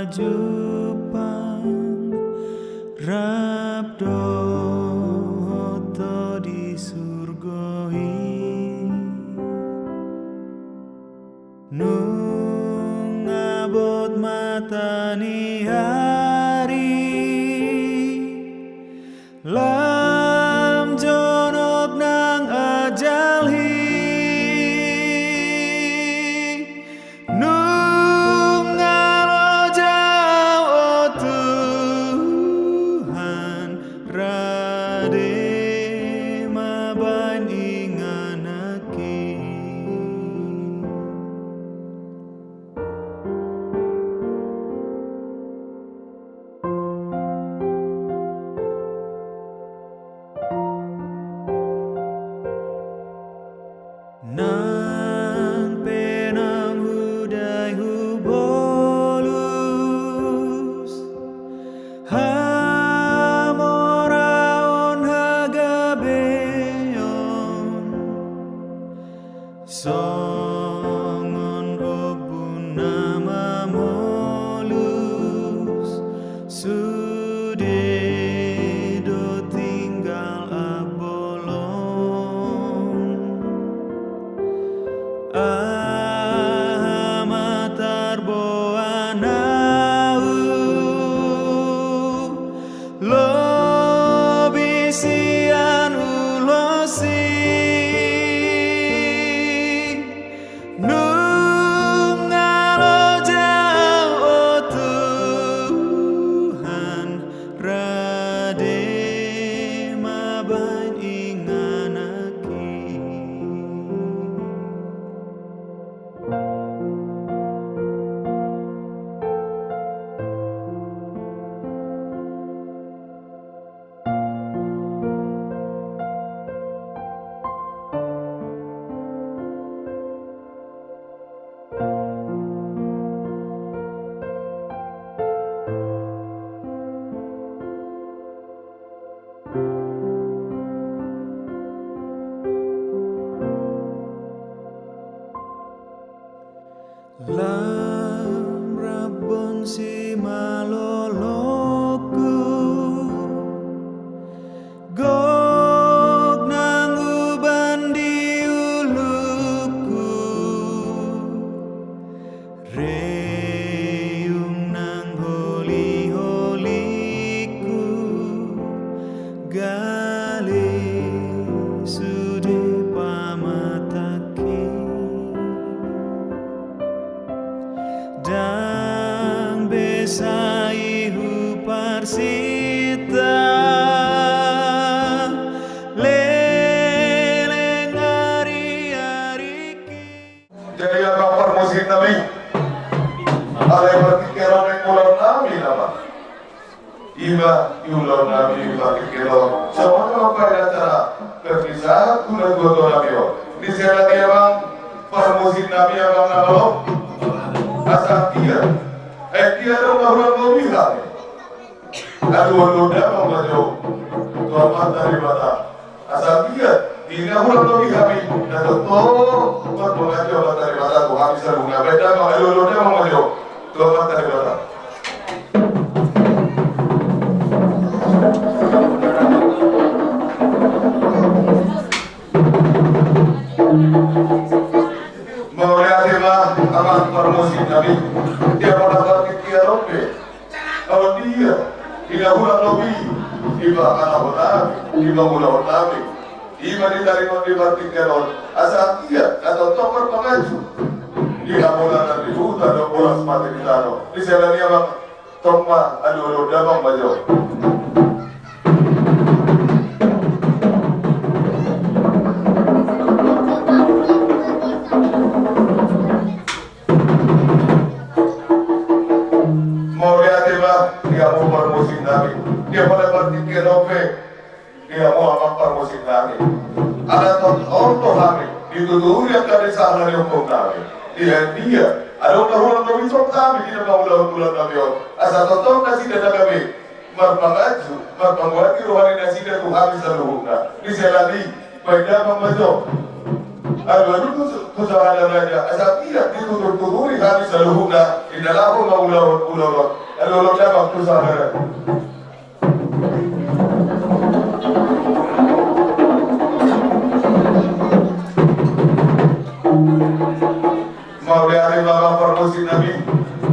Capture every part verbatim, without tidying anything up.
Jumpang rap dohot ho di surgo i. Nunga bot mata ni ari, lam jonok nang ajal i. Nunga loja au, o Tuhan, rade ma baen inganan i. Nang pe naung hudai hubolus, hamoraon hagabeon, songon ombun na mamolus, sude do tinggal abolon. Aha ma tarboan au, lobi sian ulos i. Nunga loja au, o Tuhan, rade ma baen inganan i. Lam rap on simalolokku, gok nang uban di ulungku, riung nang holi-holingku, gale sude pamatangki. Ndang be sai huparsinta leleng ari-ariki. Jadi, angka parmusik nami, alai partingkian on nang ulaon nami nama. Ima ulaon nami partingkian on. Songon i ma baen acara perpisahan tu na tuatua nami on. Di siala ni amang parmusik nami, amang na malo. Asa dia, eh, dia dong na hurang lobi hami. Aduh, aduh, damang ma jo tu Amanta Debata. Asa dia, di na hurang lobi hami, na tongtong marpanganju Amanta Debata tu hami saluhutna. Baen damang, aduh, aduh, damang ma jo tu Amanta Debata. Mauliate ma amang parmusik nami. Dia pada partingkian on pe, au dia, di na hurang lobi, di pangalahon nami, di pangulahon nami. Ima ditaringot di partingkian on, asa dia na tongtong marpanganju di hamuna na di huta dohot bolas pate di tano. Di siala ni amang, tong ma, aduh, aduh, damang ma jo. Mauliate ma di hamu parmusik nami. Dia pada partingkian on pe, di hamu amang parmusik nami. Ala tong on do hami dituturi angka desa na niombon nami. Dia, dia, adong na hurang lobi tong hami di na mangulahon ulaon nami on. Asa tongtong nasida na gabe marpanganju, marpangoati roha ni nasida tu hami saluhutna. Di siala ni i, baen damang ma jo. Aduh, aduh, tu, tu sahada raja, asa dia ditutur-tuturi hami saluhutna. Saluhutna, inda laho ma ulaon, ulaon. Lalu, lalu, dapat tu saudara. Mauliate ma parmusik nami,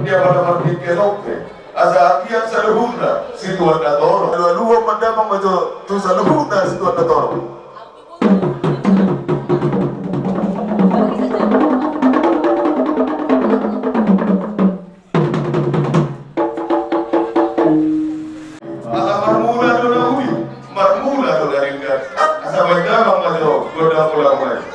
dia pada partingkian ope. Asa anggiat saluhutna situan na torop. Alualuhon ma damang ma jo tu saluhutna situan na torop. Ala marmula do na uli, marmula do na denggan. Asa baen damang ma jo gondang mula-mula i.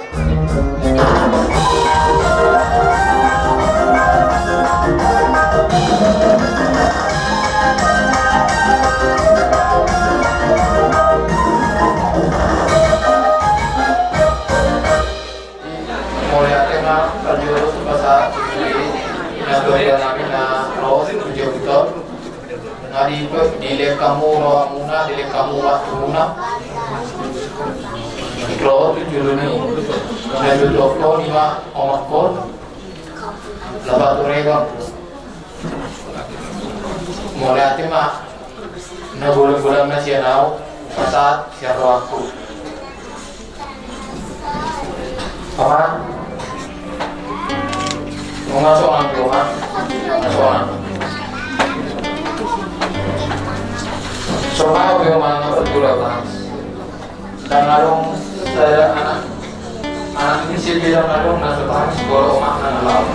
Mauliate ma parjolo tu pasahat na tua-tua nami na ro tu jolo on. Na di, dilehon hamu rohamuna, dilehon hamu waktumuna. Ro tu jolo ni, na jolo on i ma omakhon. Lapatur egon. Mauliate ma na bolon-bolon na sian ahu, pasahat sian rohangku. Paman. Nunga sonang jo ma. Nunga sonang. Sonang jo ma, nunga sonang. Ndang adong sada anak, anak ni si bilang adong na so tangis molo omakna na laho.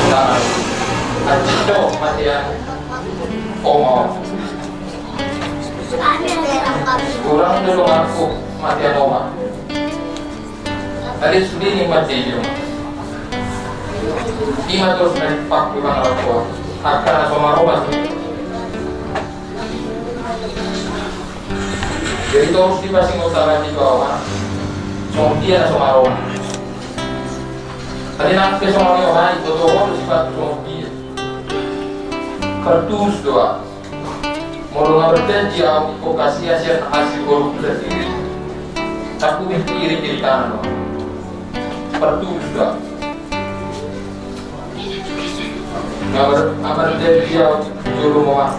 Ndang adong. Anjing do mate an oma. Hurang do donganku mate an oma. Alai sude ni mate i do. I ma torus na dipakku mangalap ho. Angka na so maroma sude. Jadi torus dipasingot salah di bawah. Songon dia na so maroma. Tadi nang pe songon dia, wah, itu tuh, wah, sifat songon dia. Kardus doa. Molo nga berjanji au, ingkon kasih hasil, hasil golok sendiri. Tapi mikir kiri kanan, wah. Kardus doa. Nga ber-, nga berjanji au, jolo ma.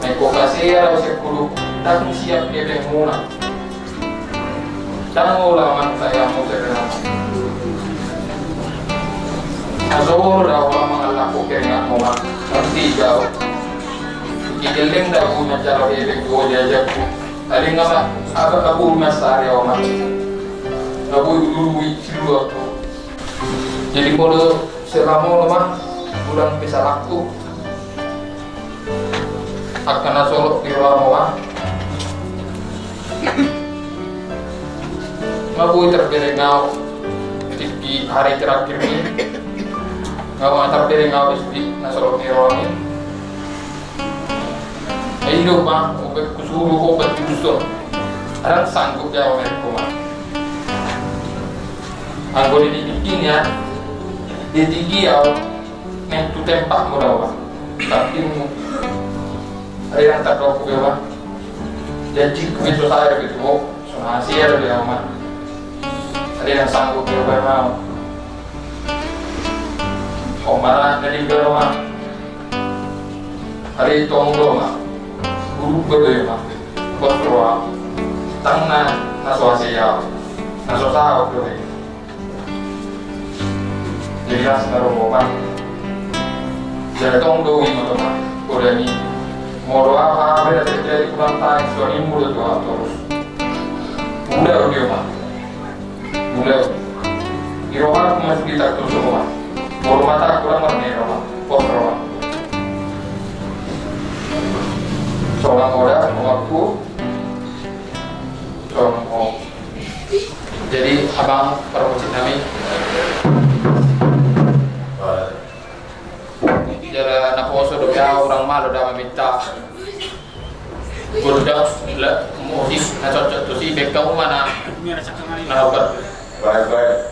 Nai ko kasea au sian kulu, ndang siap hepengmuna. Ndang olo amanta i hamu sebenarna. Aso olo da au mangalap ho keringat muna. Ngerti jau. Ikikelleng da au manjalo hepeng tu ho diajakku. Alai nga ma, apa kabur mas ari au ma. Nga boi ulu-ulu i siluakku. Jadi molo selama olo ma, bulan pe salakku. Angka na solot di roha muna. Nga boi terbereng au di hari terakhir ni. Nga boi terbereng au di na solot di roha ni. Ai do ma, obat kusuru, obat kusur. Ndang sanggup dia obat kuman. Anggo di tingki ni ya, di tingki au. Neng tu tempat mu da, Oma. Tapi mu. Ada yang tak tahu ku, Oma. Janji ku itu saya gitu, Oma. Sama si ada dia, Oma. Ada yang sanggup dia, Oma. Oma, ada di dalam, Oma. Ada itu, Oma. Guru guru ya, Oma. Bos roa. Tang na, na so ase ya. Na so sa, Oma. Jelas na ro, Oma. Jadi tong do i ma, Oma. Poda ni. Molo aha-aha pe na terjadi, Oma, tangis songon i molo tu au torus. Mula udi, Oma. Mula udi. Di roha ku masuk di taktu so, Oma. Molo mata ku lang marne, Oma. Pos, Oma. Sonang oda, Oma ku. Sonang, Oma. Jadi, abang parmusik nami. Jala naposo dope au, hurang malo da maminta gondang, la, musik na cocok tusi, baen hamu ma na, na opat. Baik, baik.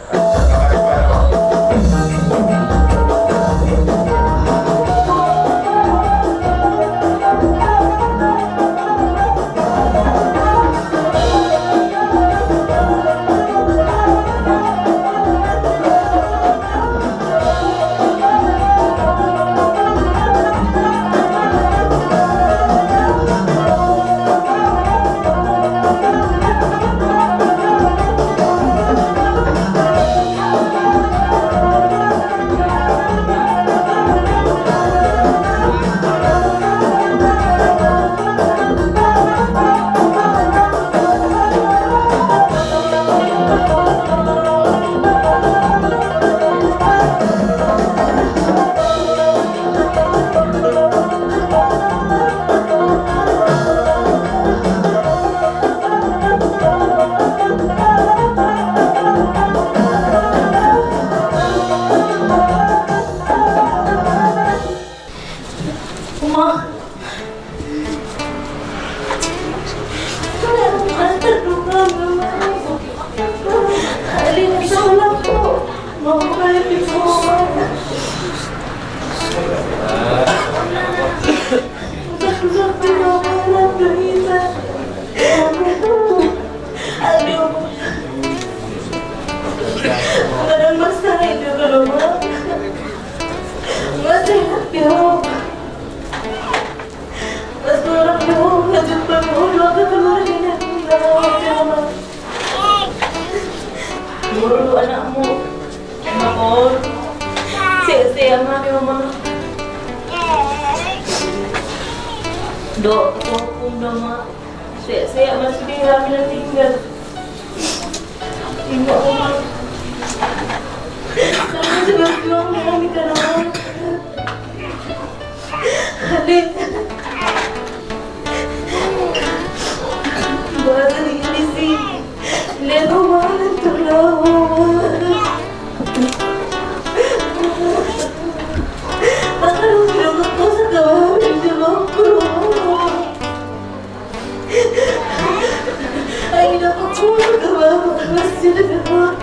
Sehat ma hami, Oma. Dohot pahompu do, Oma. Sehat-sehat ma sude hami na tinggal. Ima, Oma. Tangkas berjuang ma hami, Oma. Ade. Bahasa di sini. Leno mana tu lawa. Maka lu sudah berkosa kau di dalam kurung. Ayo, aku kurung ke bawah, masih ada rumah.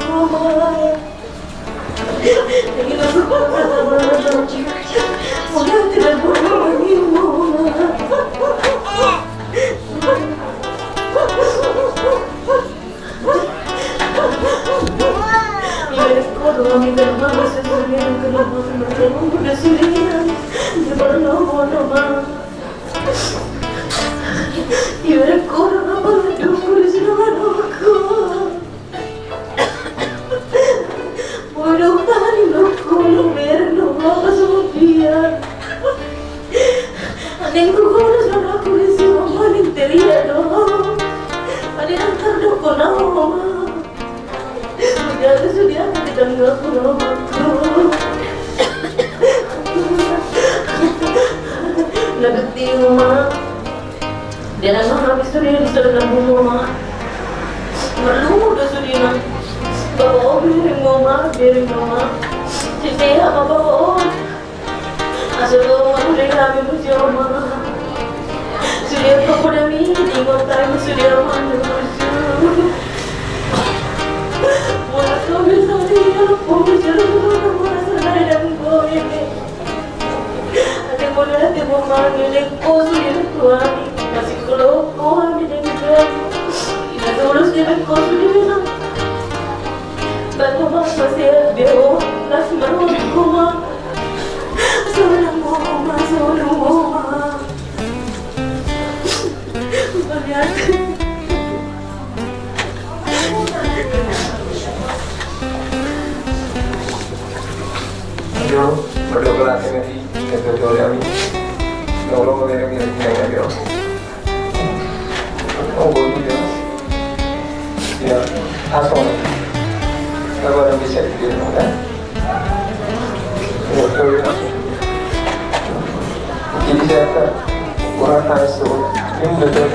Bodo tani lo kolo merno apa sopia. Aning ku kolo sana ku isi mama ning teria do. Ade nang kardoko na mama. Udah sudah aku di tengah pulau aku. Nagati uma. Dia nang hami sude di sana bungo ma. Marlumu do sude nang. Bapa o biring ma, biring ma. Sise apa bapa o. Asal do ma sude hami musi oma. Sude apa kuda mi di kota mi sude oma musi. Wala kau bisa dia pun bisa. Wala sana dan boy. Ate molo ate mo mangelek ko sude tu hami, masih kolo ko hami dengan hami. Ina tulus dengan ko sude na. Bano ma masih beo, nasi baru ko ma. Seorang ko ma, seorang ko ma. Melihat. Yo, berdoa lagi nanti, kita doa kami. Tolong, ya, ya, ya, ya, ya. Oh, boleh, ya. Ya, asal. Kalau ada bisa, ya. Jadi siapa? Orang asuh. Ini betul.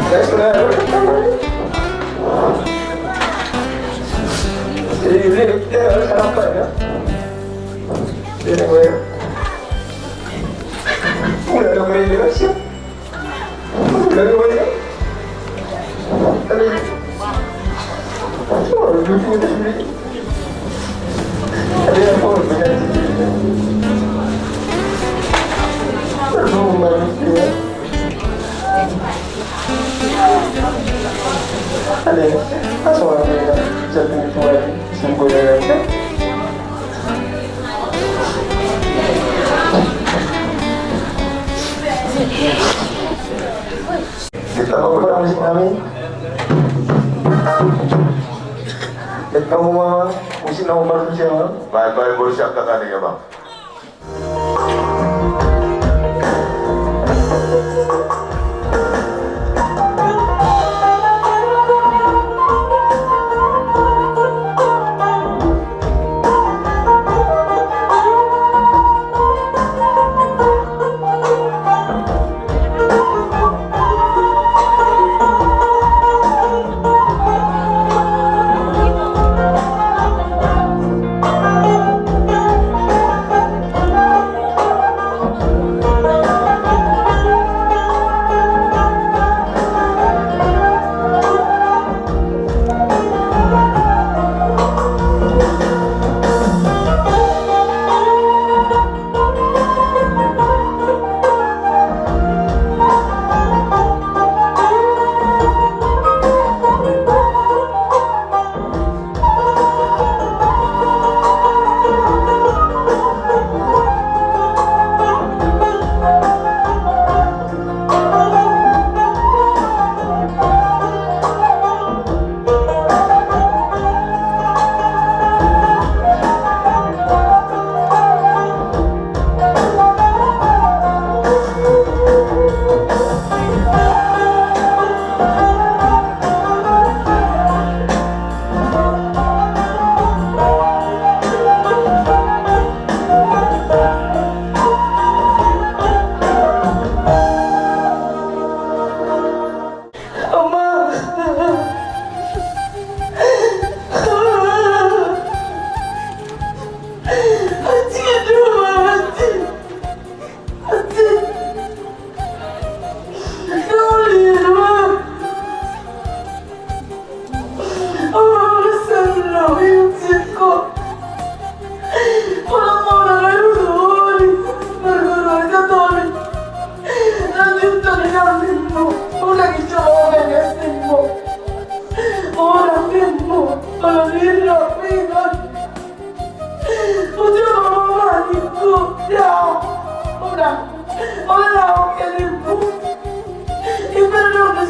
Saya sudah. Jadi ini kita harus apa ya? Ini gue. Udah ada main juga sih. Kita mau ke musik nami. Kita mau musik nomor siapa? Baik, baik, boleh siapkan tadi ya, Bang.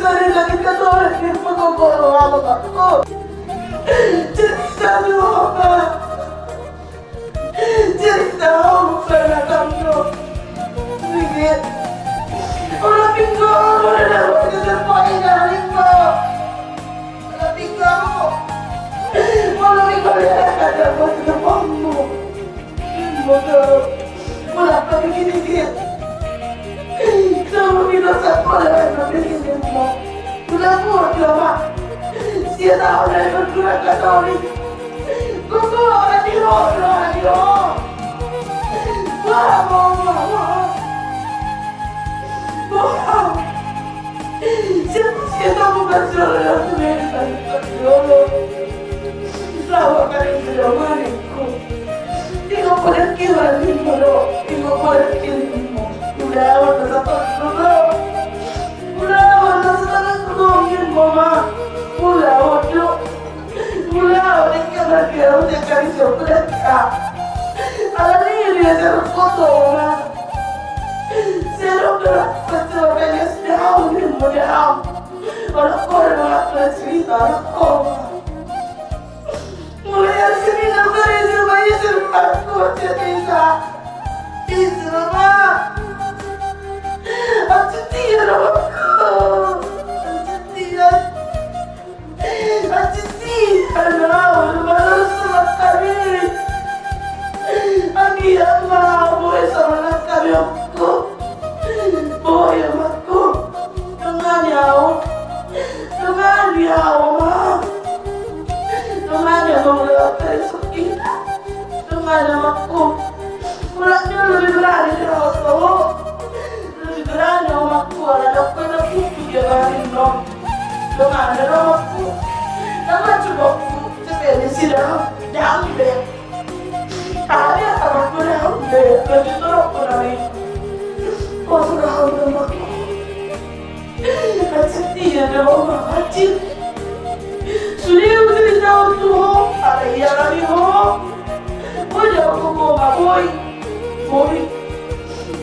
Sari lagi katolik di pagogoro apa bakko. Jadi sari apa? Jadi tahu pernah kamu. Minggir. Orang pinggol, orang dapat keserpain dari kau. Tapi kau, kalau di balik ada buat kamu. Bodo, mula apa begini dia? Kalau kita satu orang begini mau. Mula buat apa? Sia tahu dari berkurang katolik. Kau orang di roh, orang di roh. Wah, mau, mau, mau. Wah. Siapa sih yang tahu bukan suara yang sudah ditarik dulu? Lawan kali sudah maniku. Tiga pada kira lima lo, tiga pada kira lima. Udah, udah satu dulu. Udah, udah satu dulu, mama. Udah, udah. Mula on ingkon na dia on ingkon na dia on. Ala ni dia seruk koto ma. Seruk koto ma. Pecah beres daun dan modal. Orang koran orang cerita orang koma. Mulai dari sini nak beri sebagai seruk aku cerita. Isra ma. Aku tidak apa. Aku tidak. Acici, anak, udah malas sama kami. Anggiat ma, boi sama kami, omakku. Boi, omakku. Dongani au. Dongani au, ma. Dongani au, ma, lewat dari sukina. Dongani, omakku. Mulaknya lebih berani dari omakku. Lebih berani omakku, ala dapet aku dia barin no. Dongani omakku. Nama coba ku, coba di sini, dambe. Ada apa aku dambe, baju turun pun hari. Kau sudah hampir omakku. Acit dia dong, acit. Sudah usir jauh tuh, ada iya lagi ho. Boi, jauh tuh, boi, boi.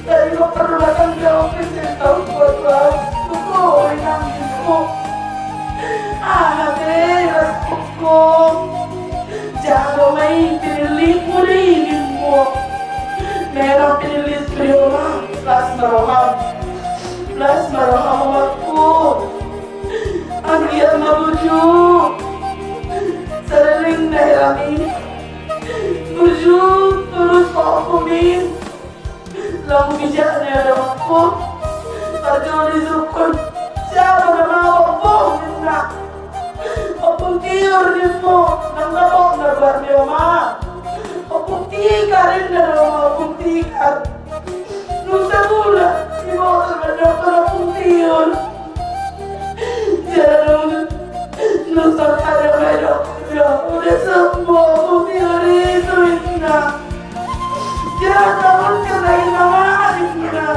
Tadi lo perlu datang jauh ke sini, tahu buat lo. Tuh, boi, nangis, boi. Ah, deh, ras, boi. Jago main pinilit mo di ilmu. Merah pinilit prioma. Las maroham. Las maroham omakku. Anggiat ma buju. Sariling na hirami. Buju turus ompung i. Lagu bijak ni ada ompung. Parjolo disukun. Siapa nama ompung? Inna. Ompung tiur ni ompung. Nang nama ompung na luar ni oma. Ompung tikar inna nama ompung tikar. Nusa mula. Di motor ada ompung tiur. Jarang. Nusa ada main ompung. Udah sembuh ompung tiur itu inna. Jangan bangunkan lagi mama, Inna.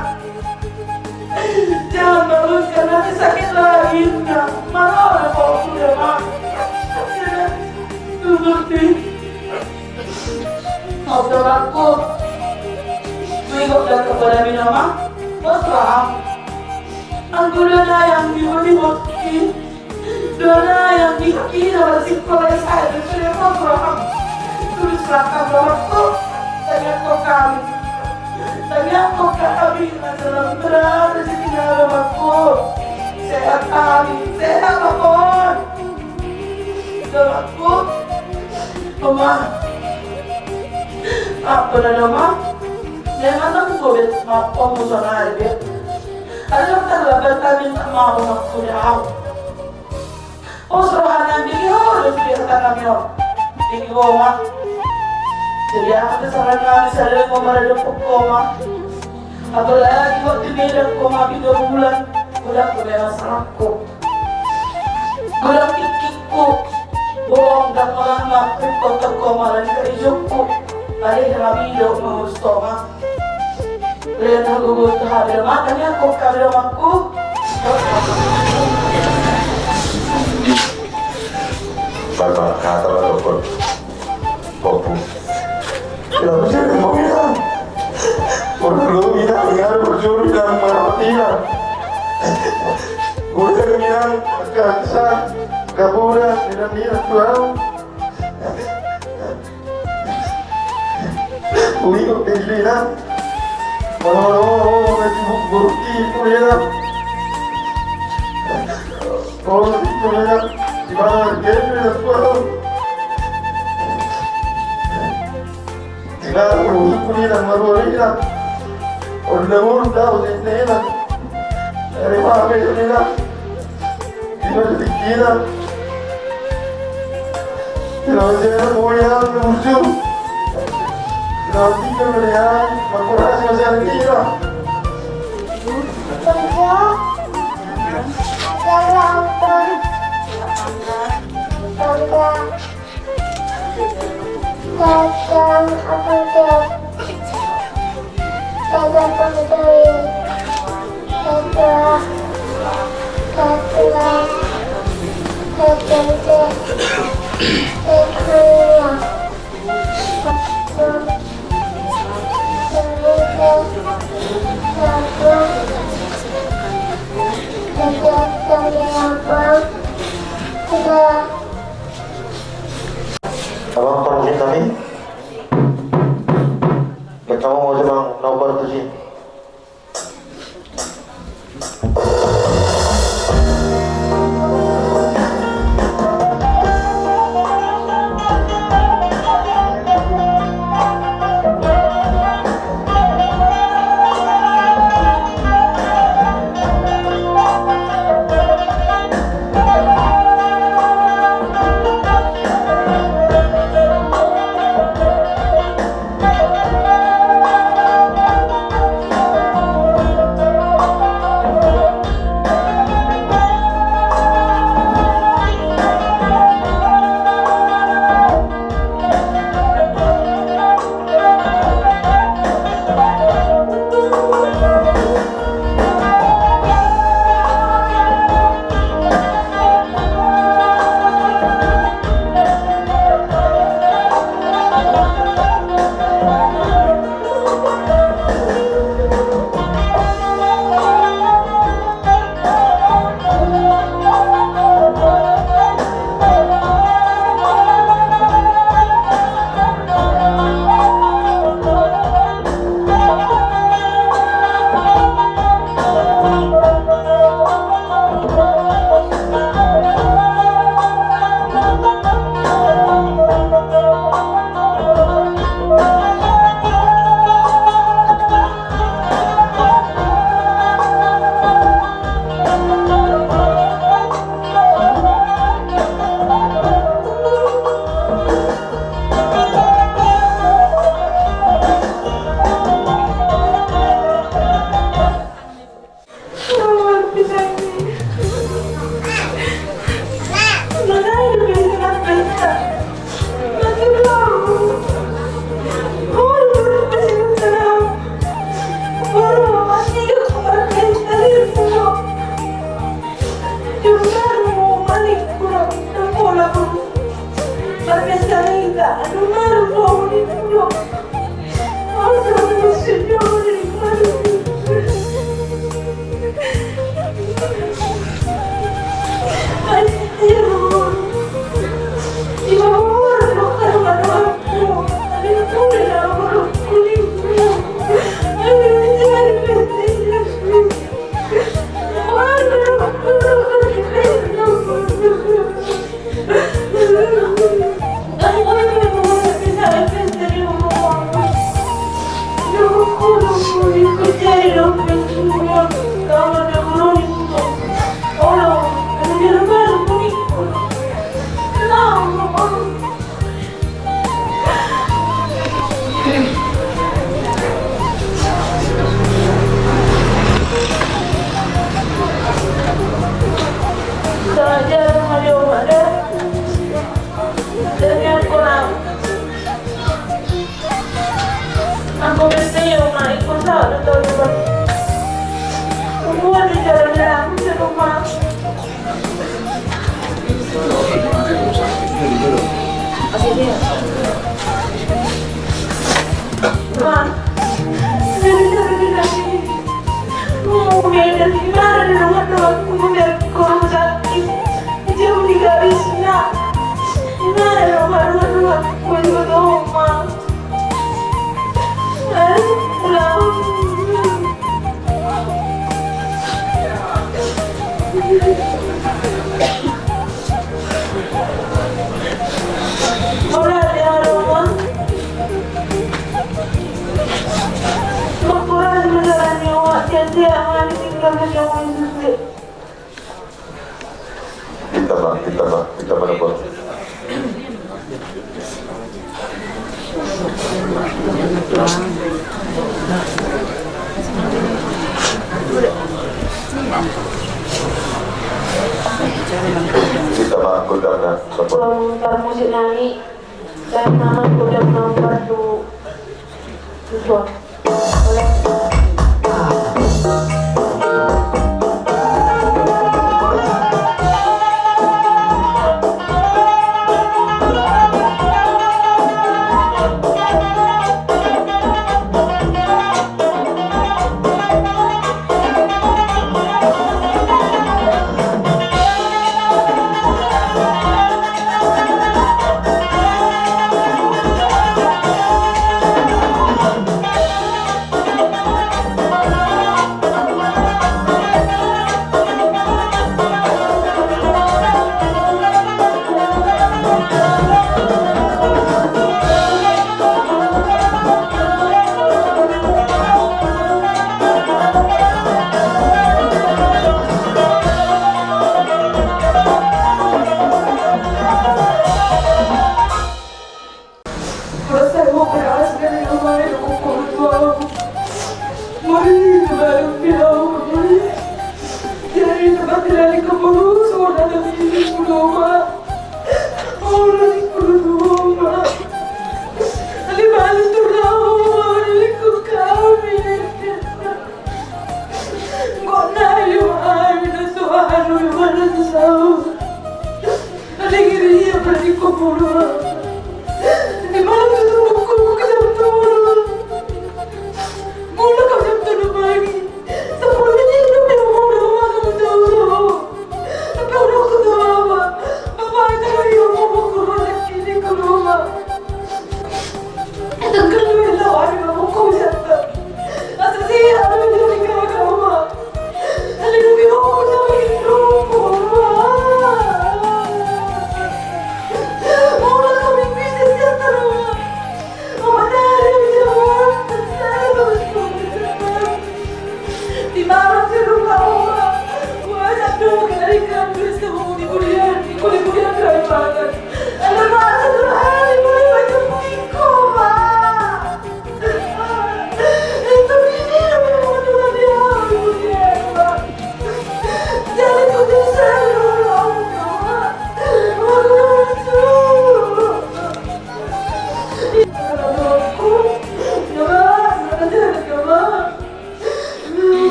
Jangan bangunkan, nanti sakit lagi, Inna. Marah orang kau sudah, Mak. Sudah. Tutup, Pi. Maaf, domakku. Kuingat dan kepada Bina, Mak. Bos paham. Anggo dona yang di bodi bos ki. Dona yang di kiri, nomor sikola S A itu sudah mau pulang. Terus belakang domakku, tanya kau kami. Tanya kau kami, masalah berat rezeki domakku. Sehat kami, sehat apapun. Domakku, Oma. Apa dah, Oma? Jangan nunggu bet, maaf, Oma, sana aja bet. Ada terlambat kami tak mau, Oma, sudah. Os rohana dingin, oh, dos biasa kami, oh. Dingin, oh, Oma. Jadi, aku tuh saran nami sadari mau marada pokok, Oma. Apalagi waktu beda, Oma, tiga bulan. Udah, udah, masalahku. Godang tingkingku. Bohong, dan melama, kripto, toko, malan, kerjokku. Tadi, kami, dok, mau stoma. Lihat aku butuh habis makan ya, kok kami domakku. Bapak kata bapak pun. Popo. Kenapa sih mau bilang? Orang lu bilang, nggak ada berjuru dan marah tidak. Gue udah Inang, angka asa, gabuda, inang, inang, tuang. Ui, kok begini, inang? Mano, mano, mano, mano, sibuk buruk itu, inang. Oh, itu, inang. Di mana, inang, tuang? Ina, ulu hukun ina, marua ina. Onda ulu dao sinde ina. Dari mame ina. Ina di ina. Ina ujena muya lucu. Ina ujena muya makurasi masih ada ina. Bangga. Bangga. Bangga. Dadang apa tuh? Dadang apa tuh? Dadang, dadang, dadang, dadang. Abang, parmusik nami. Baca mau, Bang, nomor tujuh. Mangkuras menjalani oat, sia-sia ma ditinggal menjalani susu. Kita, Bang, kita, Bang, kita mana, Bang? Kita, Bang, kita mana, Bang? Bang, ntar musik nani. Saya nama udah nomor tu tujuan.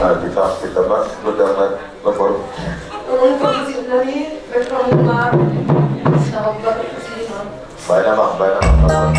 Nah, kita, kita, Mas, udah, Mas, lapor. Baik, Bang, baik, Bang.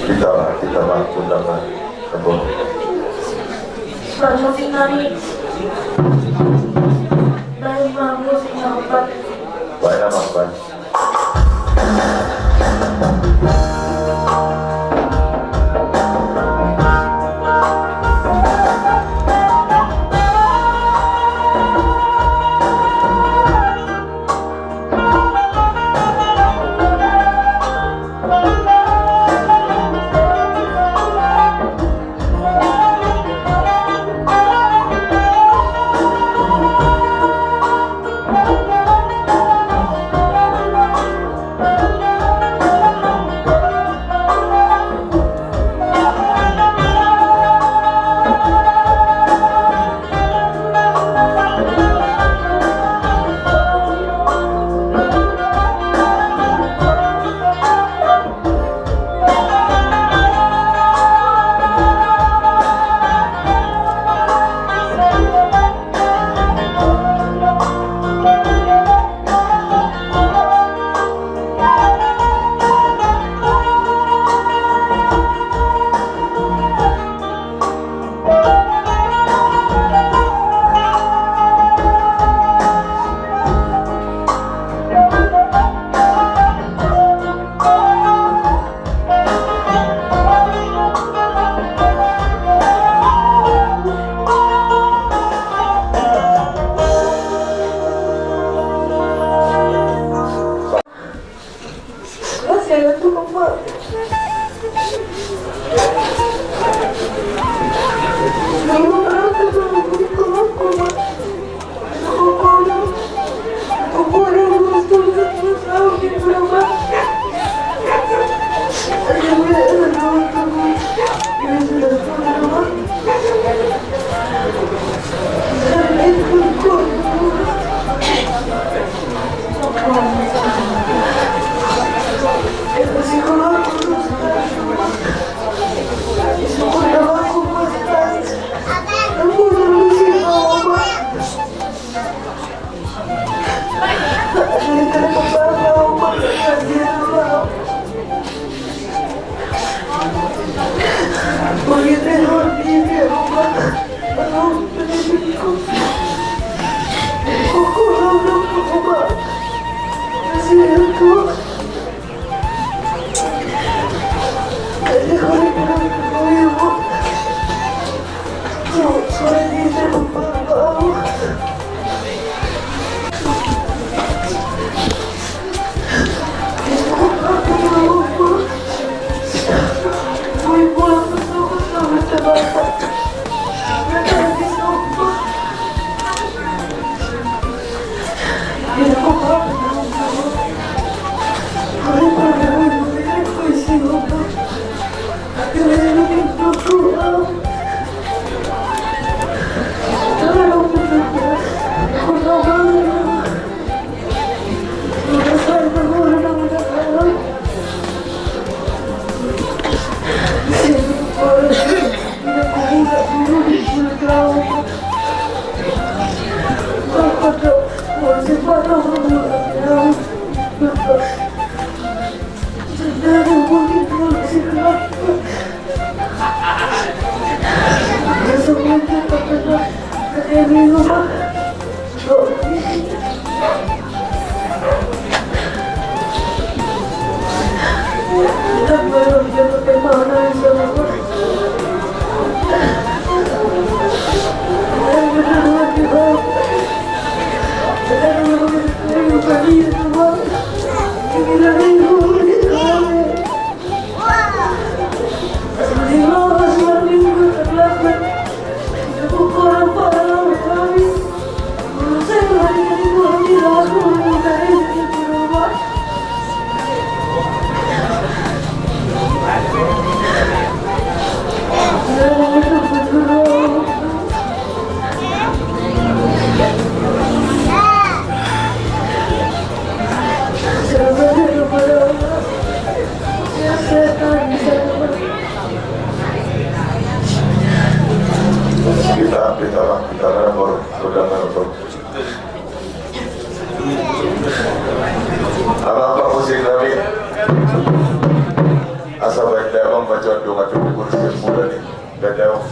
Kita, kita mangundang, apa? Pak, musik nari. Baik, Pak, musik nari, Pak. Baik, Pak. Kita, kita, kita, kita, kita, kita, Amang, pamusik nami. Asa baen damang baca doa tu kursi muda ni. Baen damang.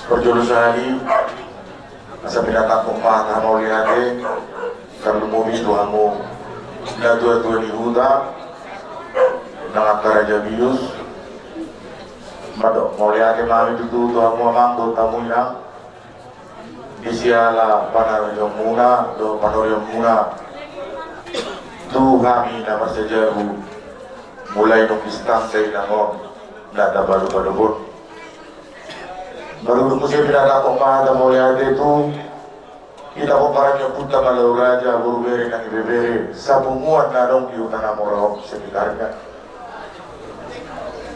Parjolo sahali, asa pinatangkok ma hata mauliate, tarlumobi tu hamu natuatua ni huta, nang angka raja bius. Mandok mauliate ma hami tutu tu hamu amang dohot hamu inang, di siala panarajamuna dohot panoriamuna tu hami na marsajabu, mulai nunga sitangka inang on na tapadopadop on. Baru dung muse pinatangkok ma hata mauliate tu hita pomparan ni ompunta Malau Raja, boru bere nang ibebere sapunguan na adong di huta na mora on sekitarna.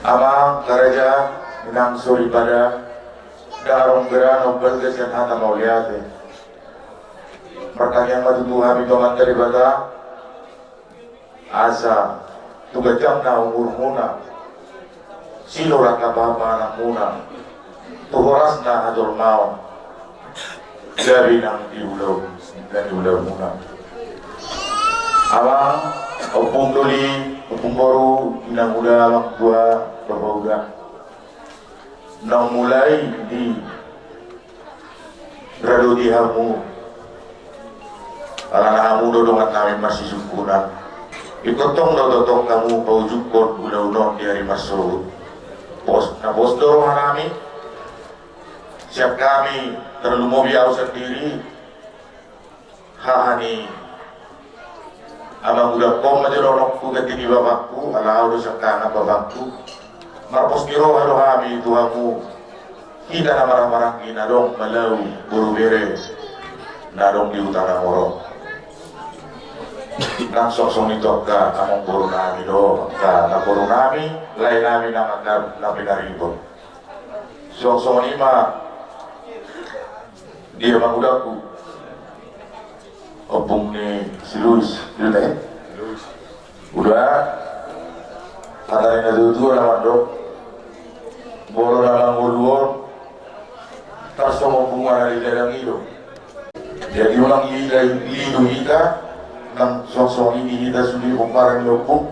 Amang, angka raja, inang soripada, ndang adong berana umbalga sian hata mauliate. Martangiang ma tutu hami tu Amanta Debata, asa tu ganjangna umurmuna, sinurat na pahanpahananmuna, tu horasna hajolmaon, gabe nang di ulaon, nang di ulaonmuna. Amang, ompung doli, ompung boru, inang uda, amang tua, bapa uda. Naung mulai diradoti hamu, alana hamu do dongan nami marsisungkunan. Ingkon tong do tongtong hamu paujukkon ulaon on di ari marsogot. Pos, na pos do roha nami, sian hami, tarlumobi ahu sandiri, haha ni amang udangkon ma jolononku, ganti ni bapakku, ala ahu do sian hami bapakku. Marpos ni roha do hami tu hamu, hita na marhahamaranggi na adong Malau boru bere na adong di huta na mora on. Nang songon i tu angka amangboru nami do, angka namboru nami, lae nami nang angka na pinaribot. Songon i ma di amang udangku, ompung ni si Luis, Luis, eh? Uda, hata ni natuatua na mandok, molo na mangolu on, tarsongon bunga na di ladang i do. Jadi unang lilu hita, nang songon i hita sude pomparan ni ompung.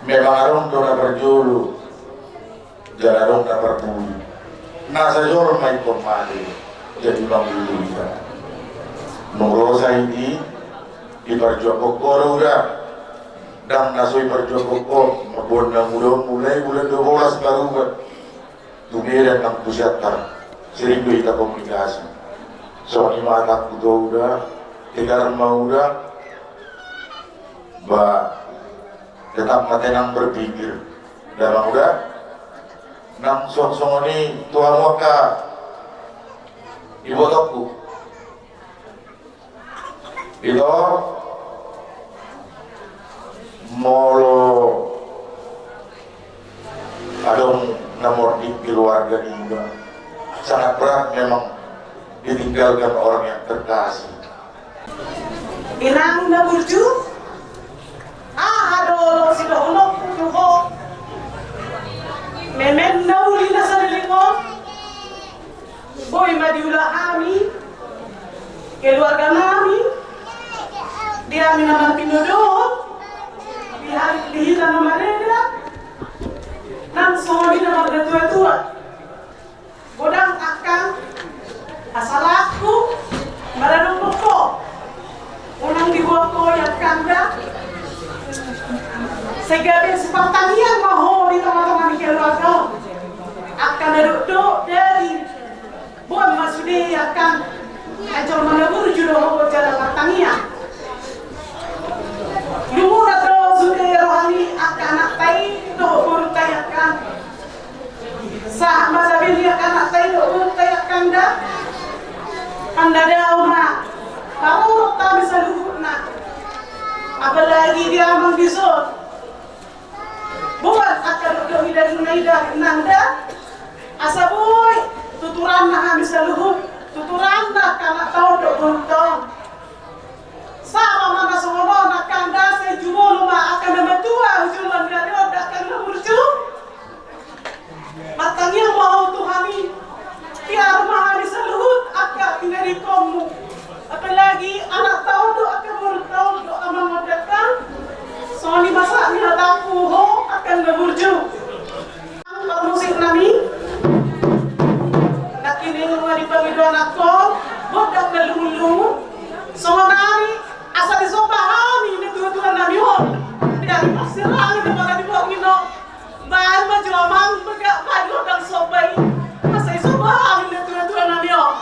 Memang adong do na parjolo, jala adong na parpudi. Nasa jolma ingkon mate, jadi unang lilu hita. Nunga ro sahit i, diparjuangkon ho do uda. Ndang na so diparjuangkon ho, mamboan na muda on mulai bulan dua bolas Baruga. Tu Medan nang tu Siantar, sering do hita komunikasi. Songon i ma hatangku tu ho uda, Tegar ma uda, ba tetap ma tenang berpikir. Damang uda, nang suang songon i tu hamu angka ibotongku. Ito, molo adong na mording keluarga niba, sangat berat memang ditinggalkan orang yang terkasih. Inang na burju, aha do sidohononku tu ho? Memen na uli na saleleng on, boi ma diula hami, keluarga nami, di hami na marpinodohon, di hami, di hita na mareda, nang songon i na mardatua-tua. Godang angkang, asa laku, maradophon ho, unang dibuat ho i angkang da. Sai gabe sipartangiang ma ho di tonga-tonga ni keluarga on. Angka na dokdok dadi boan ma sude i angkang. Ai jolma na burju do ho jala martangiang. Lumuran do sude roha ni angka anakta i dohot borunta i angkang. Sahat ma tabe ni angka anakta i dohot borunta i angkang da. Pandadao ma parorot hami saluhutna. Apalagi di amang dison. Boan angka dokdok i dagingna i da inang da. Asa boi tuturanna hami saluhut, tuturanna angka anakta on dohot borunta on. Saba ma na songon on angkang da, sai jumolo ma angka na matua hu jolma ni ari on da angkang na burju. Martangiang ma ho tu hami. Tiar ma hami saluhut angka pinadikonmu. Apalagi anakta on dohot angka borunta on dohot amang on da angkang. Songon i ma sahat ni hatangku ho angkang na burju. Parmusik nami, nangkining nunga dipangido anakkon, gondang na lungun-lungun, songon ari asa disomba hami natua-tua nami on, di ari parsirangan di pangadi borngin on, baen ma jo amang, baen gondang somba i, asa disomba hami natua-tua nami on.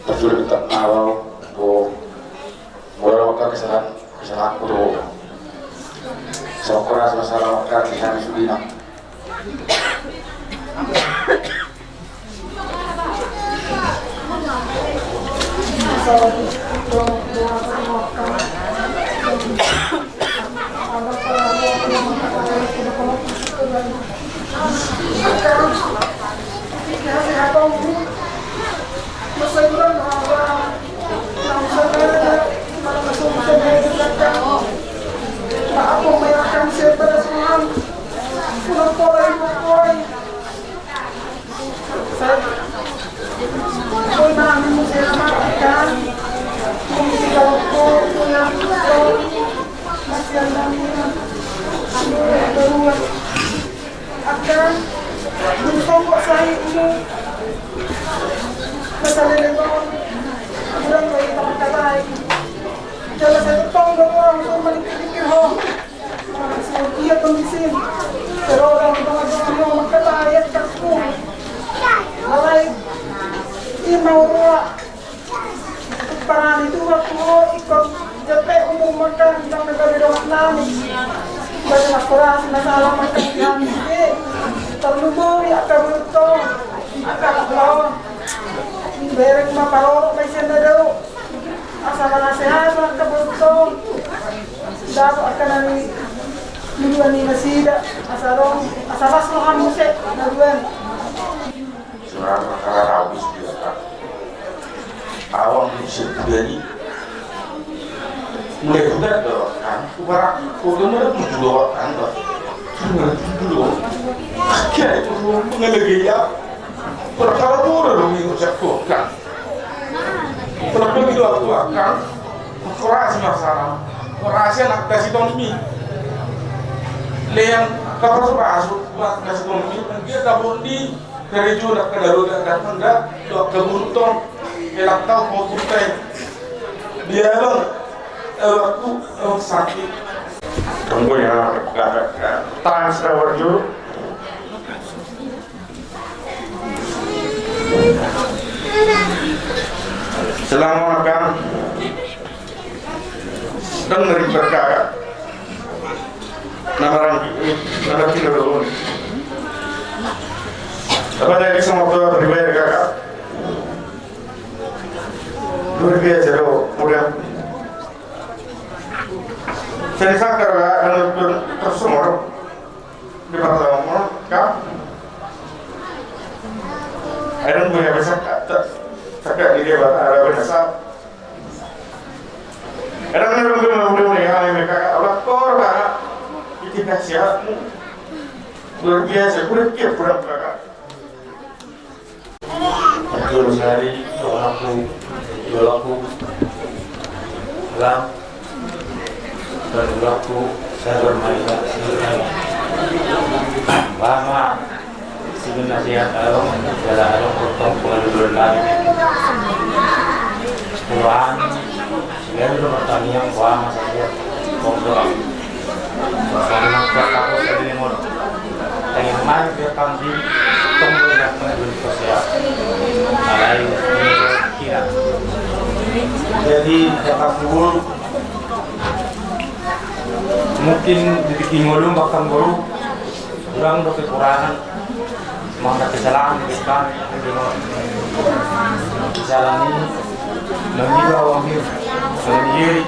Tarjual bintang awal, bo. Molo adong angka kesalahan, kesalahanku do. Sai horas ma salamatan di hami sude inang. Baca makoras masalah makan kami. Terlumuri angka beruntung angka lawan. Bereng ma parorot ma isen na dao. Asa manasehat ma angka beruntung. Dapot angka na ni dua ni nasida. Asa rong asa las roha muse na dua. Sebenarnya perkara habis biasa. Awang bisa jadi mulai budak doang kan, kubarak, kuda mulai tujuh doang kan, bah. Mulai tujuh doang. Akhirnya itu mengenai gaya. Perkara murah dong yang ucap tuh kan. Perkara itu aku kan. Korasi masalah. Korasi anak kasih tompi. Lean kapas masuk buat kasih tompi. Dia tak di Dari jolak ke darurat datang dah, dok ke buntong, elak tau kau kutai. Dia bang, eh, waktu, eh, sakit. Tunggu ya, tangan sudah berjuru. Selama makan. Dan dari perkara nama rangki, nama tidak dulu. Apa tadi sama tua pribadi kakak? Luar biasa loh, udah. Saya sangka lah, anu, terus semua. Di pertama, kan? Ada punya besar, tak, tak, tak, dia bakal ada besar. Kadang-kadang gue mau udah mulai hal yang mereka lapor banget. Itu kasihanmu. Luar biasa, gue tiap bulan kakak. Betul sekali, doaku, doaku. Lam, dan doaku, saya bermain, saya bermain. Lama. Sibin na sian adong, jala adong potong pengaluduran lagi. Puluhan, sibin na pertanian, buah masa dia, potong. Potong, potong, potong, potong. Tengah main dia panggil, tong dia pengaluduran kosea. Alai, kira. Jadi, jaga kubur. Mungkin di tinggi ngolum bahkan baru. Kurang do kekurangan, mangga kesalahan di depan, di depan. Kesalahan ini, mengira wahir, sendiri.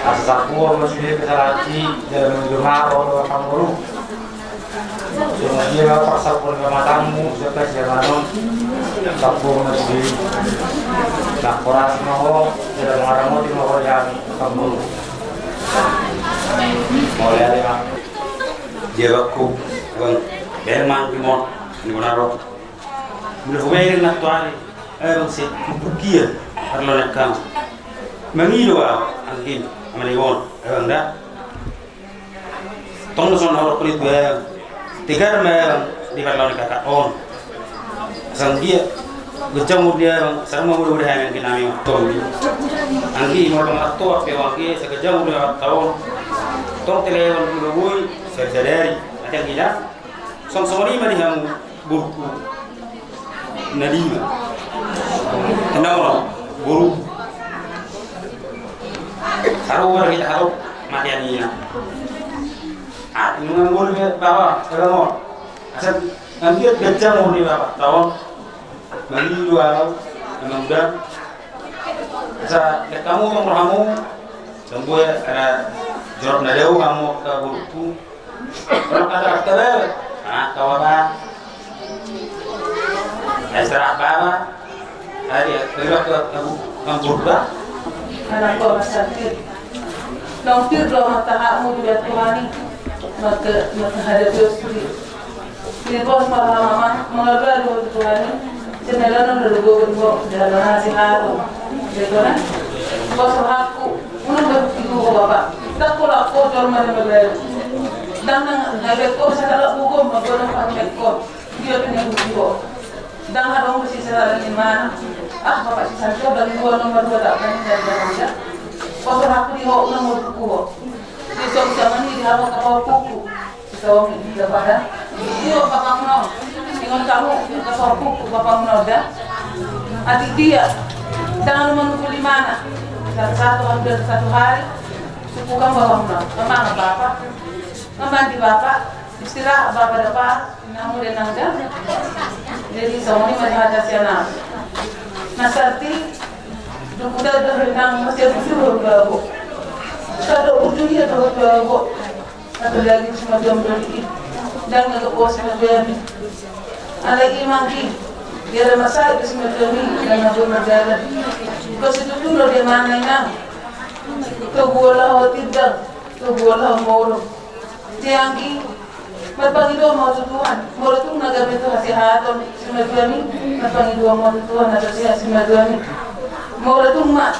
Asa sapua masih kesalahan di dalam rumah, orang orang baru. Sumajira pasal pun kamatanmu, siapa siapa non, sapua masih. Nah, kurang mau, tidak mengaramoti mau yang kamu. Mauliate ma. Dia bakku, bang, bang mang timon, ni monaro. Mula hubereng na tuari, eh bang si, bukia, parlo na kang. Mangido au, angkin, amani on, eh bang da. Tong na songon na horok ni tu eh. Tegar ma eh bang, di parlo ni kakak on. Sanggia, gejang umur dia bang, sarang ma muda-muda hami anggi nami on. Tong di. Anggi, mula bang lakto, ape anggi, sagejang umur dia taon. Tong teleon muda boi, sadari-sadari. Ate anggi na. Song songoni ma di hamu, burku. Na dima. Tenda ono, boru. Haru, haru kita haru, mati anggi na. Ah, ini nganggur dia, bawa, bawa. Asal Anggiat gejang umur ni bapak taon. Mangido au, memang udah. Asa lek hamu, memang rohamu. Sambu ya, ada jorok na dao hamu ka boruku. Kalau kata kata bae. Nah, kau apa? Asa apa? Ada ya, kira ke kamu, kamu berubah? Anak gua masih sakit. Nong tir do mata hakmu juga Tuhan. Maka, maka hadapi sendiri. Di bos marhaha ma, mangalua do tu Tuhan i, jendela na do gogo di bos, jala na si hato. Jendela na. Bos rohaku, unang berhenti dulu, Bapak. Tak pola ko jor mana berlalu. Dang nang, nang beko, saya tak buko, magono, paham beko. Dia tu nang buko. Dang adong besi sera lagi mana. Ah, Bapak si Santo, bagi dua nomor dua tak berani dari dalam dia. Bos rohaku di ho, unang mau buku ho. Di sok zaman ini, di hawa kapal kuku. Sitaomi, dia pada. Iyo, bapakmu na on. Ingon kamu, ke sorkuku, bapakmu na on da. Atik dia, jangan menunggu di mana. Dan satu, hampir satu hari, Tukang bapakna, amang bapa, amang di bapa, istirahat bapa dapa, namu de nangga. Jadi songon i ma hata sian ahu. Na sarti, dukuda do nang masih dukuda do. Sada ujung ia do. Apalagi si marjuang doli i. Ndang na gok si marjuang i. Alai i manggi. Biar masalah si marjuang i. Ndang na boi marjalan. Kau situtu lo dia mana ina. Togu olah ho tindang. Togu olah ho molo. Dia anggi. Marpangido ma ho tu Tuhan. Molo tung na gabe tu hasehaton si marjuang i. Marpangido ma ho tu Tuhan asa sehat si marjuang i. Molo tung ma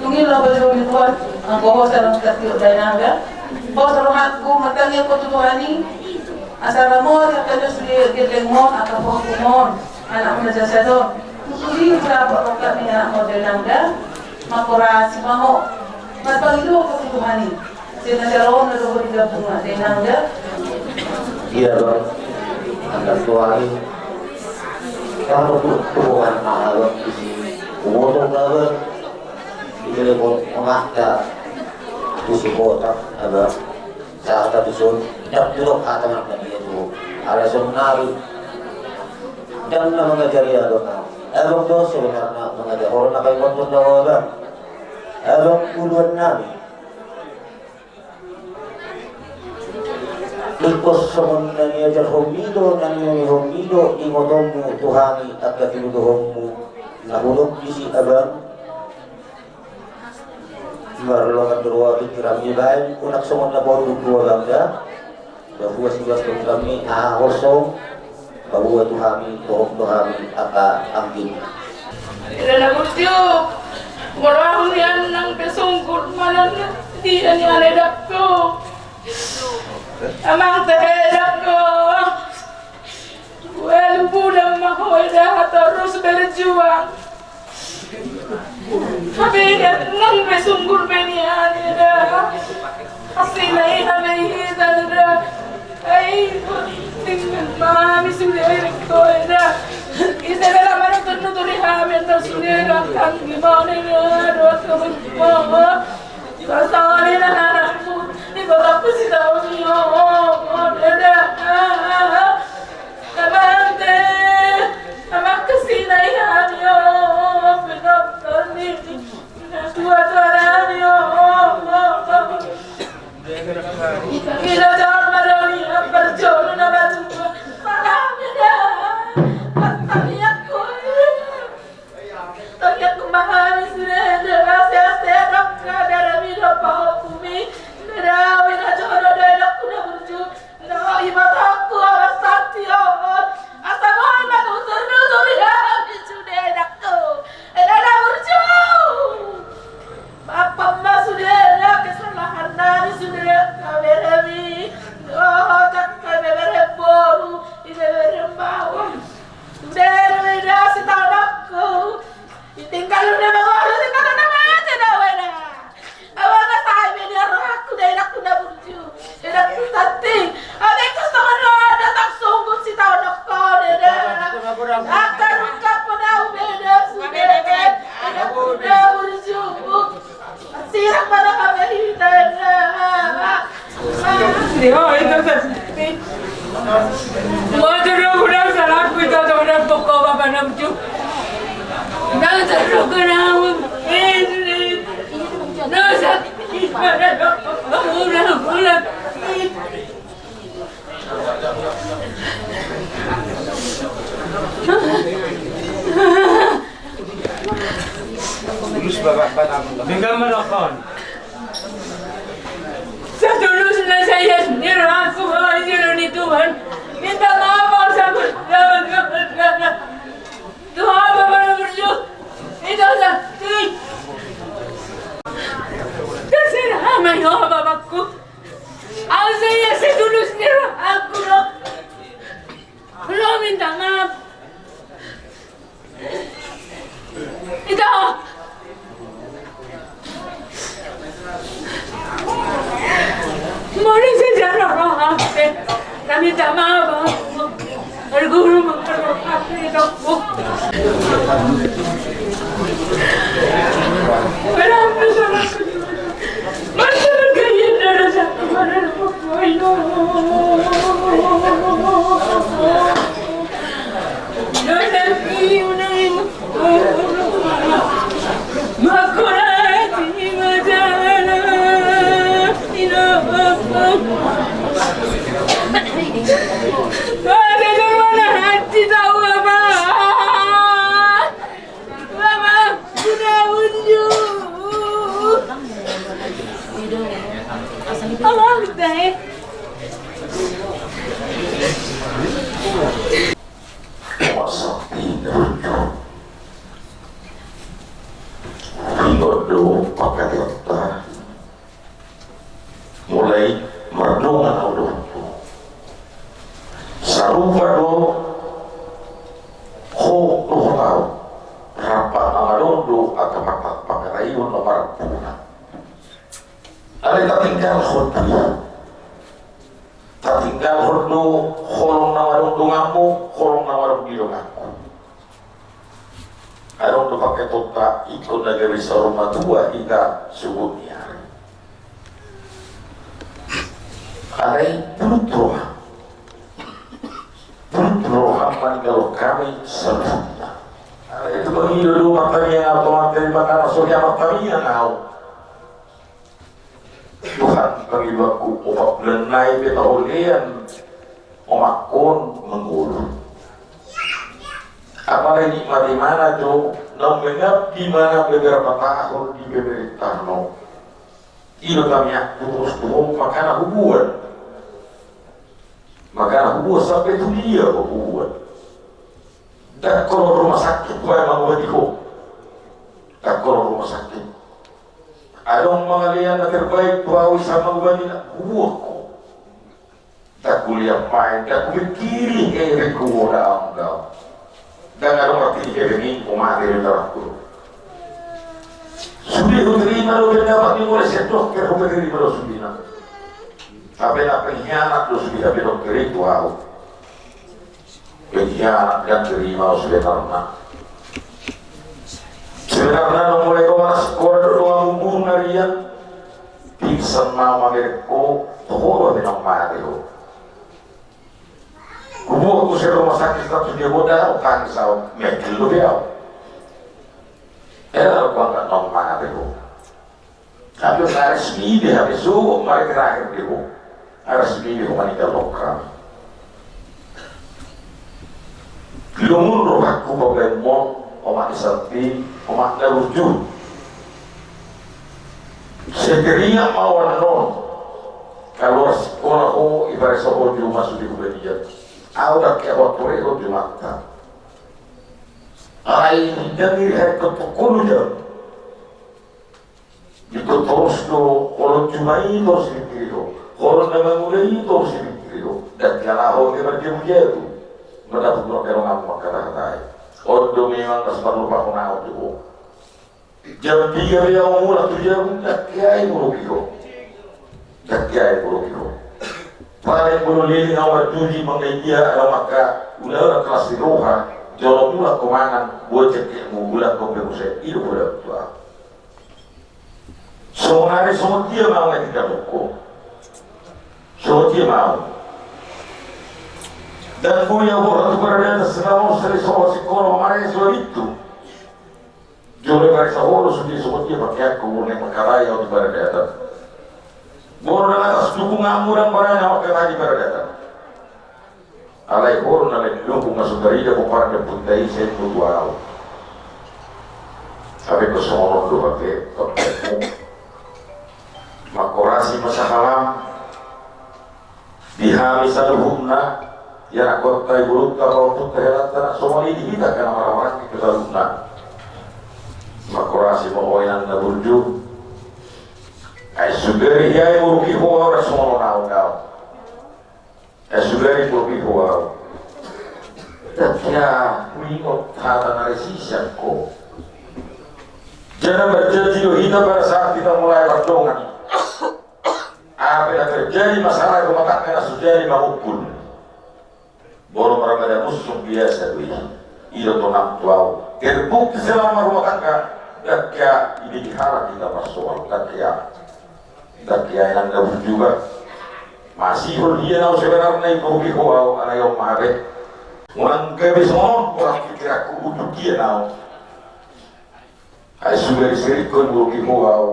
Tung i laho bajul ni Tuhan, anggo hosa lam tatiop dainang da. Hosa rohangku martangiang ho tu Tuhan i. Asa ramoti angka dos di gellengmon, angka pahompuon, anakmu na jasa don. Tutu i hurang pahompu ni anakmu dainang da. Mangkorasi ma ho. Marpangido ho tu Tuhan i. Sina saraon na dohot di gabungan dainang da. Iya bang. Angka tuari. Kamu tuh tuan mahal di sini. Umur tuh kabar. Ibere ko mangata tu si kota, aba sahata tu son, dap duduk hata nang na dia tu. Ala son nari. Ndang na mangajari adong nau. Abang do sebenarna mangajari orang na kai motor na abang. Abang uluan nami. Ingkon songon na niajarhonmi do, na niulihonmi do, ingotonmu tu hami angka tudohonmu na hudok disi abang. Marlongan do roha pikiranmi baen, unang songon na pola tu abang da. Bahua sibastomi aha horsong. Bahua tu hami, tohop tu hami angka anggim. Ida na burju, molo ahu nian nang pe sungkul, manang dia nian edakku. Amang tehe edakku. Ualu bulan ma ho eda torus berjuang. Hape eda nang pe sungkul pe nian eda. Asi na i hape hita eda. Ai tinggal ma hami sude ko eda. Ise bela manutur-nuturi hami antar sude eda kan gimana eda doa kami mau. Sasali na harapku di bapakku si tahu yo eda. Amang te, amang kasina i hami o, penonton ni, tua-tua nami o. Ina jolma do ni ambar jolo na batu. Salami da. Tangiangku. Tangiangku ma hami sude, ase-ase dok ka darami do pahompumi. Ina da, ina jolo do edakku na burju. Ina, ibatangku abar santi on. Asa boi manutur-nutur i hami sude edakku. Ina na burju. Maafan ma sude eda kesalahan nami sude angka beremi. Dohot angka bebere boru, i bebere maon. Sude do eda sitaononku. Tinggal udah mangolu tinggal na mate do eda. Abang na sai be dia rohangku da edakku na burju. Edakku santi. Abang ku songon roha da tak sungguh sitaononku eda. Angka rungkap po dau beda sude. Edakku na burju. Sirang pada kami eda. Di ho, ito sa. Motor do guna salahku ito, to, dan pokok bapa namcu. Nasa rokok nawa. Nasa. Ulang, ulang. Tulus bapak, bapak. Dengan merokok. Setulusna saya sendiri aku bawa jero ni Tuhan. Minta maaf, Pak, sama Tuhan, Bapak bersyukur. Itu satu. Terserah sama ya, Bapakku. Aku saya setulusna aku, lo. Lo minta maaf. Ito. Molo sejarah rohangku. Kami tak mau. Guru mengerti aku. Berapa salah? Masyarakat Halo, Bang. Masa pindah. Pindah do pakai otak. Mulai mardongan au do. Sarupa do ho dohot au. Rap nama do do angka pata-, pangarayon na marpuna. Alai tatinggalhon do. Tatinggalhon do holong na adong donganmu, holong na adong di donganku. Adong do paketonta, ingkon na gabe saur matua hita sogot ni ari. Alai bulus roha. Bulus roha maninggalhon hami saluhutna. Alai tu pangido do martamiang au, Tuhan, terima kasih, so hea martamiang au. Tuhan, pangidoanku, opat bulan nai pe taholean omakhon mangolu. Apala i nikmat imana jo, naung mengabdi imana beberapa tahun di pemerintah no. I do tamiangku torus tu ho, makana hubuat. Makana hubuat sampe tu dia ho hubuat. Ndang holan rumah sakit baen mangobati ho. Ndang holan rumah sakit. Adong mangalean na terbaik tu au, isa mangobati na hubuat ho. Ndang hulean baen, ndang hupingkiri hepengku, daong, daong. Ndang adong artina hepeng i, ho mate do tarangku. Sude huterima do pendapat ni mula sian dokter, huterima do sudena. Hape na pengkhianat do sude hape dokter i tu au. Pengkhianat, ndang terima au sebenarna. Sebenarna naung mulai ho anak sikola do dongan umpung na rian. Pingsan ma au mamereng ho, toho do hape naung mate ho. Hubuat muse rumah sakit status dia boda, tangis au, mengkel dope au. Ela do kuangkat naung mate ho. Tapi na resmi be hape, so mari terakhir be ho. Na resmi be ho maninggalhon hami. Lungun rohangku pabaenmon, omak ni Santi, omak na burju. Sai teringat ma au annon. Kaluar sikola ho, iparesa ho juma sude hubalian. Au ndang hea ho tore ho jumanta. Alai ndang iri hea tongtong ho jam. Ingkon torus do, holong juma i torus hupingkiri ho. Holong na mangula i torus hupingkiri ho. Ndang hea laho ho marjabu-jabu. Mandapot do angka donganmu mangkatahatai. On do memang na so tarlupahon au tu ho. Jam piga pe au mulak tu jabu, ndang hea i murupi ho. Ndang hea i murupi ho. Paling molo leleng au marjuji mangaidia, adong angka ulaon na kelas ni roha, jolo mulak ho mangan, boan jangkikmu, mulak ho pe muse, i do poda tu au. Songon ari songon dia ma au na tinggal ho. Songon dia ma au. Ndang boi au borat tu paradaton selama on, sari songon sikola mamareso itu. Jolo iparesa ho do sude songon dia pakeanku, molo naeng mangkatai au tu paradaton. Molo na atas dukunganmu ndang barani au mangkatai di paradaton. Alai ho do na naeng didukung, na so tarida pomparan ni ompunta i, sai boto au. Hape pe songon on do hape, pakeanmu. Mangkorasi ma sahalam. Di hami saluhutna, ianakhonta, ibolonta, pahompungta, helanta, na songon i di hita angka na marhahamaranggi tu saluhutna. Mangkorasi ma ho inang na burju. Ai sugari hea i murupi ho au, ndang songon on au, daong. Ai sugari murupi ho au. Ndang hea huingot hata na risi sian ho. Jala marjanji do hita pada saat hita mulai mardongan. Aha pe na terjadi masalah rumah tangga na so jadi mangungkul. Molo marbada musuk biasa do i. I do tonang tu au. Terbukti selama rumah tangga, ndang hea ibege halak hita marsoal, ndang hea. Ndang hea inang na burju. Masihol hian au sebenarna i murupi ho au, alai on ma hape. Unang gabe songon on pola pikiranku, unduk hian au. Ai sugari sering ho i murupi ho au.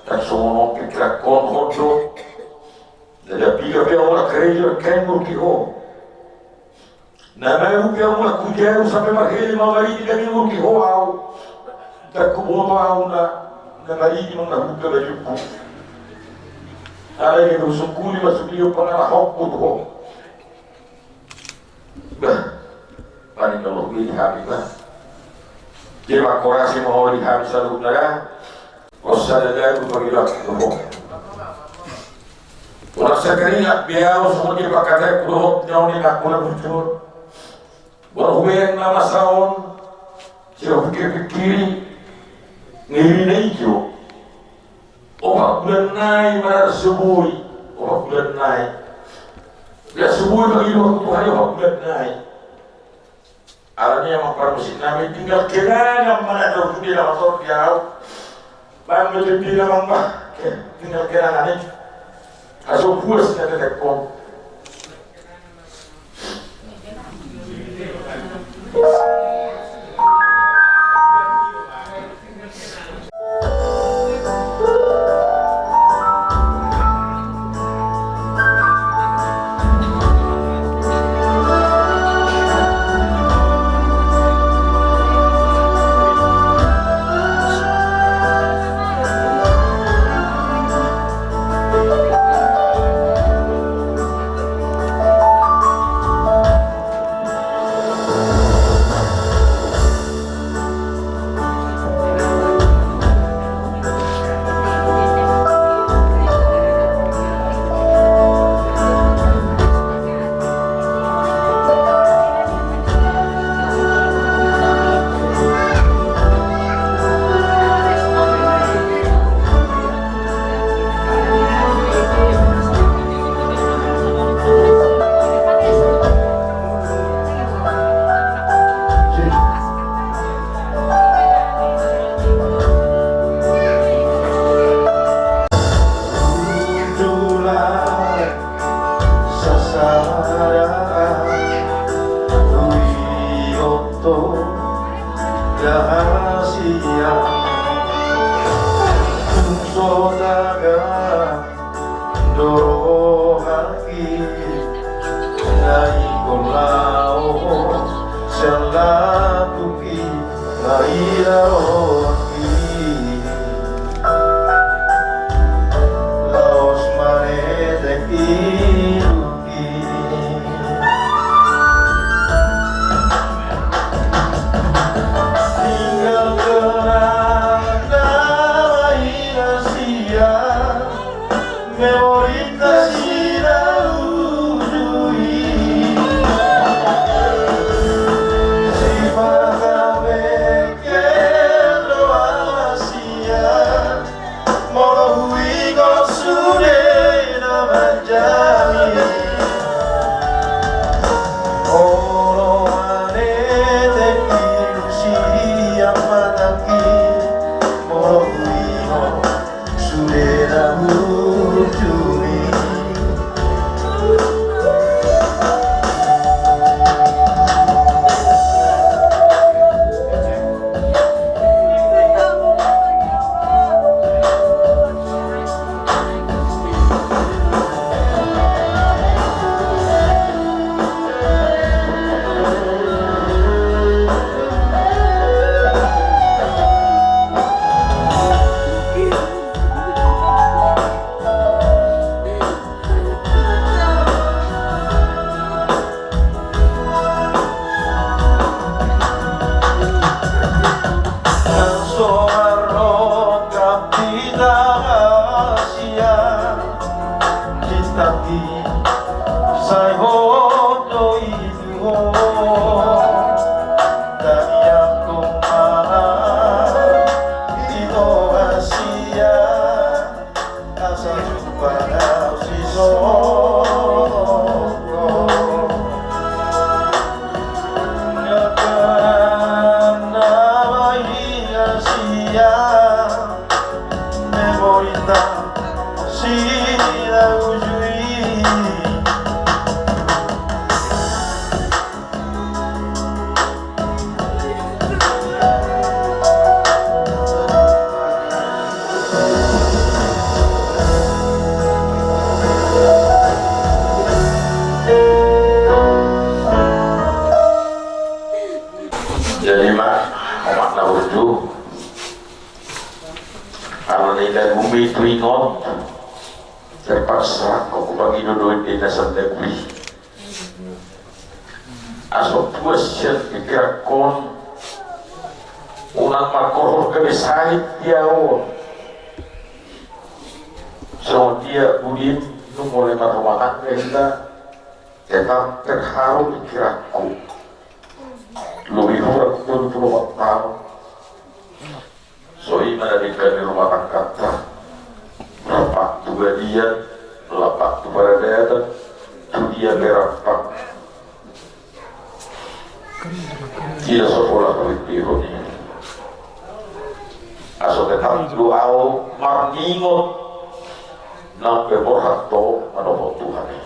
Ndang songon on pikiranhon do. Ndada piga pe au mulak karejo, ndang hea i murupi ho. Na maru pe au mulak tu jabu sampe marheli ma au maridi, ndang i murupi ho au. Ndang huboto au na, na maridi manang na hubuka bajungku. Alai na husungkun i ma sude, umpangarahonku tu ho. Bah, paning na lobi hami, bah. Jadi mangkorasi ma ho di hami saluhutna da. Ossa da gabe pangidoanku tu ho. Ossa kari api au songon dia pangkataion tu ho, nyawa ni nangku na burju. Baru hubaen na masa on, sai hupikir-pikiri, ngeri na ijo. Opat bulan nai marasuboi, opat bulan nai. Dia suboi bagi dua puluh hari, opat bulan nai. Alani amang parmusik nami tinggal kenangan ma na tau sude na mator di au. Bang, betul di amang, bah. Tinggal kenangan i. Aso puas na tetek kong. Rahasia tung so tagan do rohangki, na ingkon laho sian lambungki, na ida rohangki laos manetek i. Tinggal kenangan na mahina sian memorita sinaujui. Sipata bengkel do au na sian molo huingot sude na manjami. Olo manetek i sian matangki, molo huingot sude na burjumi. Nang so marrongkap hita hasian cintaki, sai hot do i tu ho. Tadiangkon ma hita hasian asa jumpang au sisongon. Nangkanan na badia sian memorita sinaujui. Jadi ma, omak na burju, ala ni lagumi tu ingot. Terpaksa ho hupangido do ende na sandagui. Aso puas sian pingkiranhon. Unang mangkorhon gabe sahit di ahu on. Songon dia udin nunga mulai marrumah tangga hita. Tetap terharu pingkiranhu. Lobi hurang tolu pulu opat taon. So i ma na denggan ni rumah tangganta. Rap tu balian, rap tu paradaton, tu dia pe rap. Ia so pola huingot i. Aso tetap do ahu marningot. Nang pe borhat do manopot Tuhan i.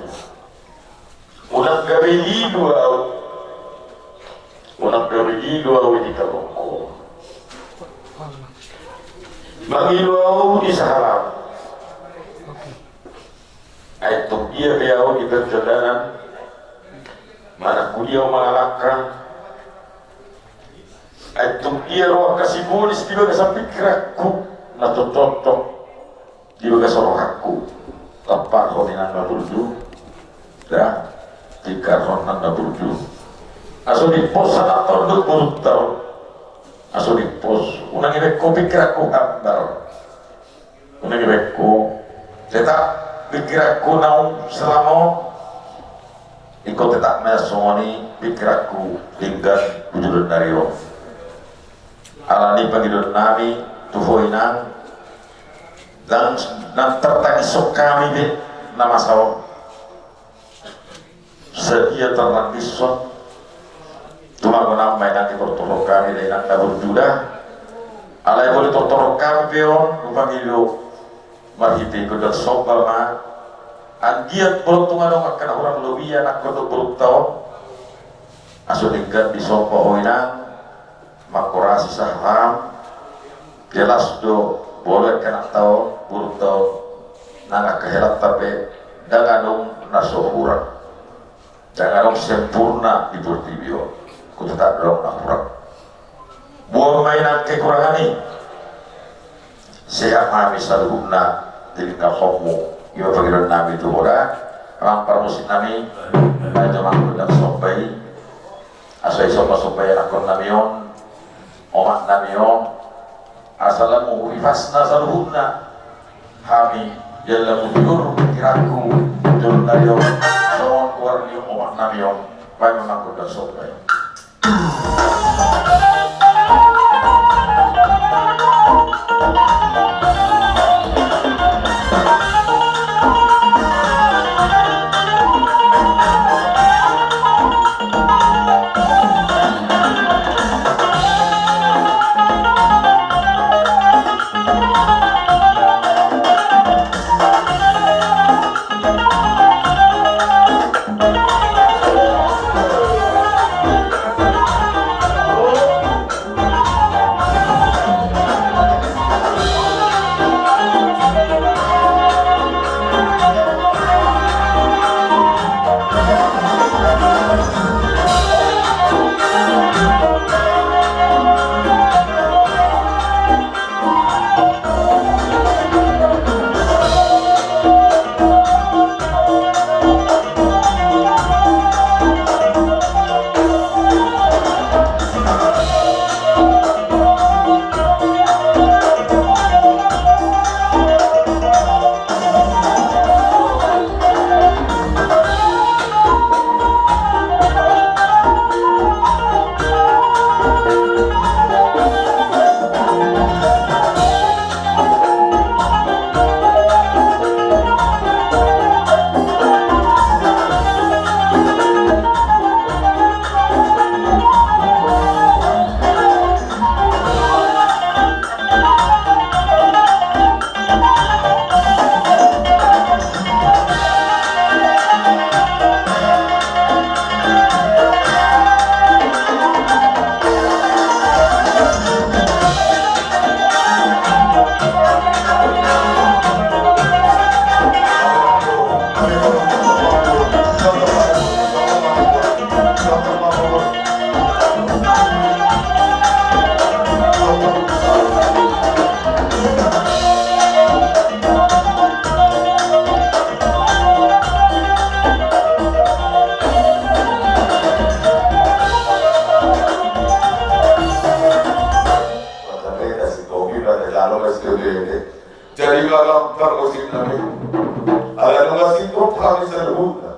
Unang gabe lilu ahu. Unang gabe lilu ahu di Kalongko. Mangido ahu di Sahalak. Ai tung dia pe ahu di perjalanan, manang tu dia ahu mangalangka. Ai tung dia ro angka sibolis di bagasan pingkiranhu na tongtong. Di bagasan rohangku, tamparhon inang na burju, da, tingkarhon inang na burju. Aso dimpos anak tondok burju tau. Aso dimpos, unang ibaen ho pingkiranku hambar. Unang ibaen ho, tetap pingkiranku naung selama on. Ingkon tetap ma songon i pingkiranku denggan tu joloan ni ari on. Alani pangidoan nami tu ho inang, ndang, ndang tartangishon hami be na masa on. Sadia tartangishon. Tumagon ma inang ditortor hami da inang na burju da. Alai boi ditortor hami be on, hupangido marhite gondang somba ma. Anggiat molo tung adong angka na hurang lobi anakhon dohot borunta on, aso denggan disomba ho inang. Mangkorasi saham. Jelas do, molo angka anakta on, borunta on, nang angka helanta pe, ndang adong na so hurang. Ndang adong sempurna di portibi on. Ingkon tetap adong na hurang. Boan ma inang kekurangan i. Sehat ma hami saluhutna di lingkar homu. I ma pangidoan nami tu ho da. Amang parmusik nami, baen ma gondang somba i. Asa disomba-somba i anakhon nami on, omak nami on. Asa lam huhipasna saluhutna. Hami, jala mutiur pingkiranku, jolo nari on, songon goar ni omak nami on, baen ma gondang somba i. Ala nunga singkop hami saluhutna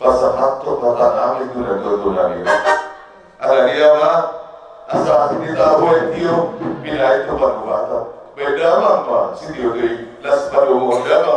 pasahathon hata nami tu natuatua nami. Ala ni i ma, asa hita boi tio, binahen tu pangguhatan. Baen damang ma sitiotio i, las padomu damang.